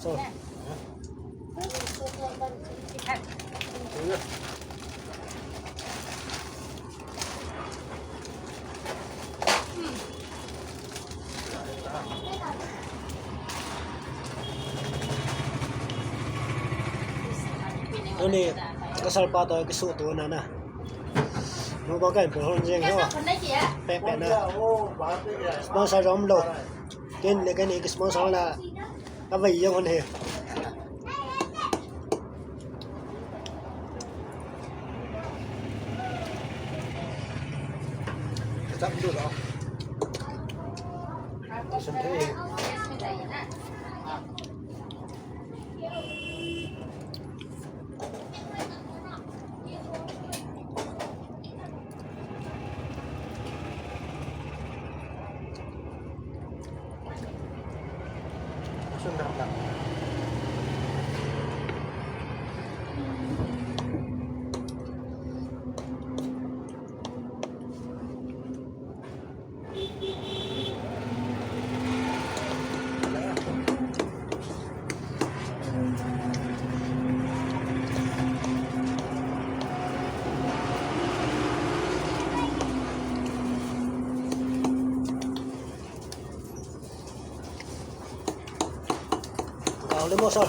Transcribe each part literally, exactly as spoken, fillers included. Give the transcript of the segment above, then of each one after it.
So. Tuni, ka salpa toh kisuhto na na. Mo ba kan pe hon jeng ho. Pe pe na. Sponsor jong lou. Ken le ken ki sponsor la. Ka vai jong hon he. Ka chap du lo. Ka sun the. Tahu le mo, sir.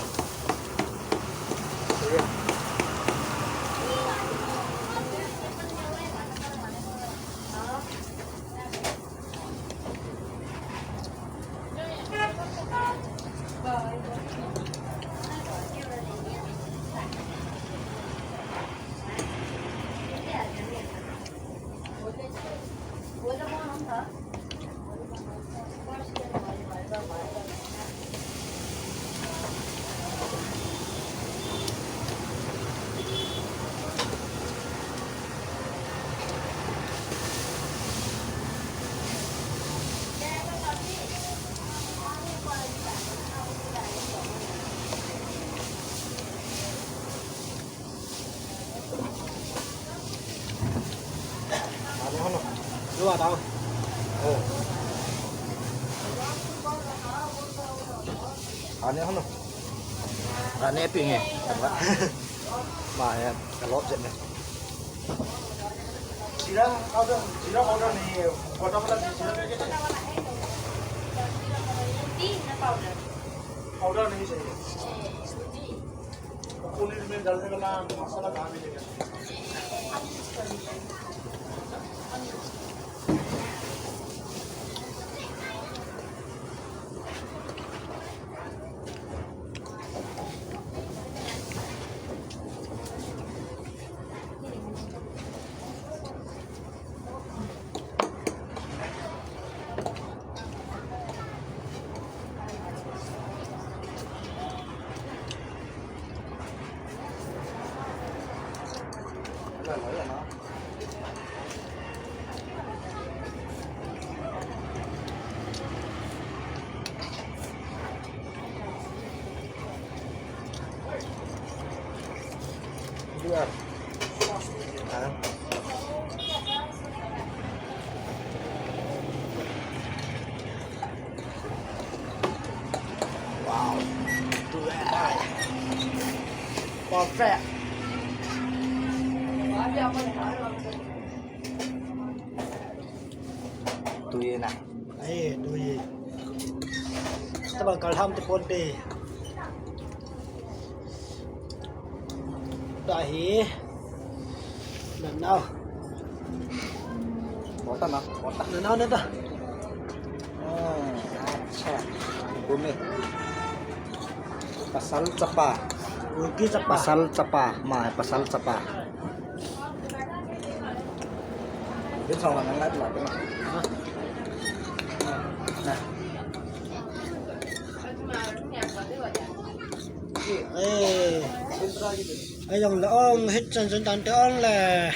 Ani hanu. Ani pi nge. Ma ya, ka lop jet ne. Jeera powder, jeera powder nahi hai, bota wala jeera packet hai? Powder nahi chahiye. Paneer mein dalne wala masala kahan milega? Wow. Perfect. Tui na. Ai, tui. Tabang kalham te ponte. Tahi. Nanao. Bota na, bota. Nanao neta. Hmm, acha. Bumi. Pasal chapa. Ruki chapa. Pasal chapa. Ma, pasal chapa. Bin song lang ngat la. Na. Eh. Ai, jong le ong, hit chan chan tan te ong le.